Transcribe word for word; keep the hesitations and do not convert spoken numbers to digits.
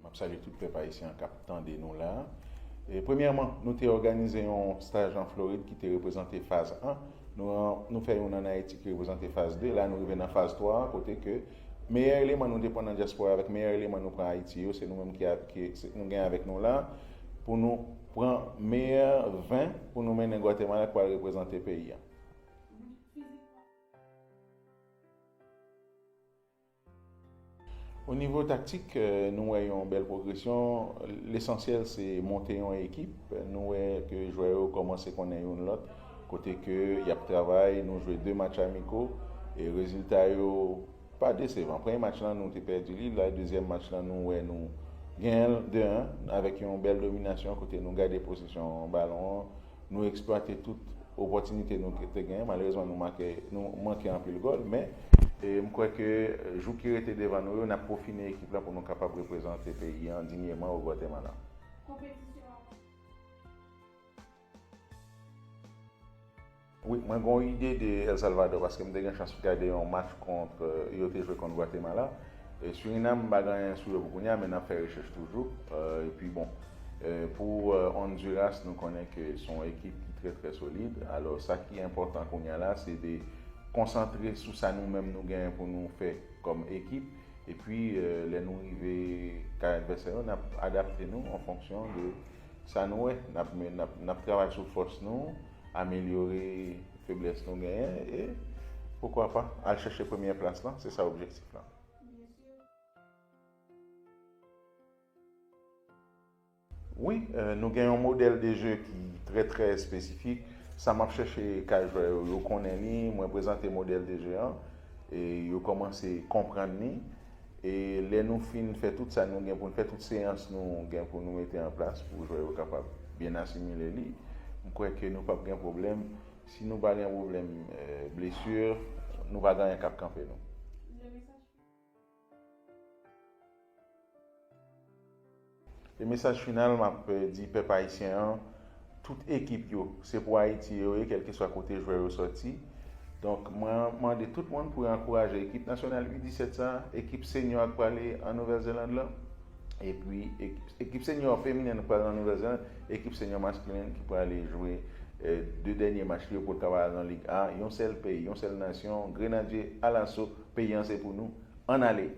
M ap salye tout pèp ayisyen an k ap tande nou la. E, premyèman, nou te òganize yon staj an Florid ki te reprezante faz en. Nou, nou fè youn ann Ayiti ki reprezante faz de. La, nou rive nan faz twa a, kote ke meyè eleman nou te pran nan dyaspora avèk meyè eleman nou pran Ayiti yo, se nou menm ki, ki se, nou gen avèk nou la, pou nou pran meyè ven pou nou mennen Gwatemala k pral reprezante peyi a. O nivo taktik, eh, nou wè yon bèl pwogresyon. Lesansyèl, se monte yon ekip. Nou wè ke jwè yo kòmanse konnen youn lòt, kote ke y ap travay. Nou jwe de match amiko, e rezilta yo pa desevan. Premye match lan, nou te pèdi li. La, dezyèm match lan, nou wè nou genyen l de en, avèk yon bèl dominasyon, kote nou gade posesyon balon an. Nou eksplwate tout opòtinite nou te genyen. Malerezman, nou make, nou manke anpil gòl, men, e, m kwè ke jou ki rete devan nou yo, n ap pwofine ekip la pou nou kapab reprezante peyi an digneman o Gwatemala. Konpetisyon an. Wi, mwen gen yon ide de El Salvador, paske m te gen chans gade yon match kont, e, yo te jwe kont Gwatemala. E Surinam, m pa gen anyen sou yo pou kounye a, men n ap fè rechèch toujou. E, epi bon, e, pou, e, Honduras, nou konnen ke se yon ekip ki trè, trè solid. Alò, sa ki enpòtan kounye a la, se de konsantre sou sa nou menm nou genyen pou nou fè kòm ekip. Epi, e, lè nou rive kay advèsè yo, n ap adapte nou an fonksyon de sa nou wè. N ap, n ap, n ap travay sou fòs nou, amelyore feblès nou genyen, e, poukwa pa, al chèche premyè plas lan, se sa objektif lan. Wi, e, nou gen yon modèl de je ki trè, trè espesifik. Sa m ap chèche kay jwè yo, yo konnen li, mwen prezante modèl de je an, e yo kòmanse konprann li. E lè nou fin fè tout sa nou gen pou n fè, tout seyans nou gen pou nou mete an plas pou jwè yo kapab byen asimile li, m kwè ke nou p ap gen pwoblèm. Si nou pa gen pwoblèm, e, blesi, nou pa gen anyen k ap kanpe nou. E mesaj final m ap, e, di pèp ayisyen an, tout ekip yo, se pou Ayiti yo ye, kèlkeswa kote jwè yo sòti. Donk, mwen mande tout moun pou yo ankouraje ekip nasyonal U disèt sa, ekip senyò a k prale an Nouvèl Zeland lan. Epi, ekip, ekip senyò feminen k prale an Nouvèl Zeland, ekip senyò maskilen ki prale jwe, e, de dènye match li yo pou l kapab al nan Lig A. Yon sèl peyi, yon sèl nasyon, Grenadye alaso, peyi an se pou nou. Ann ale!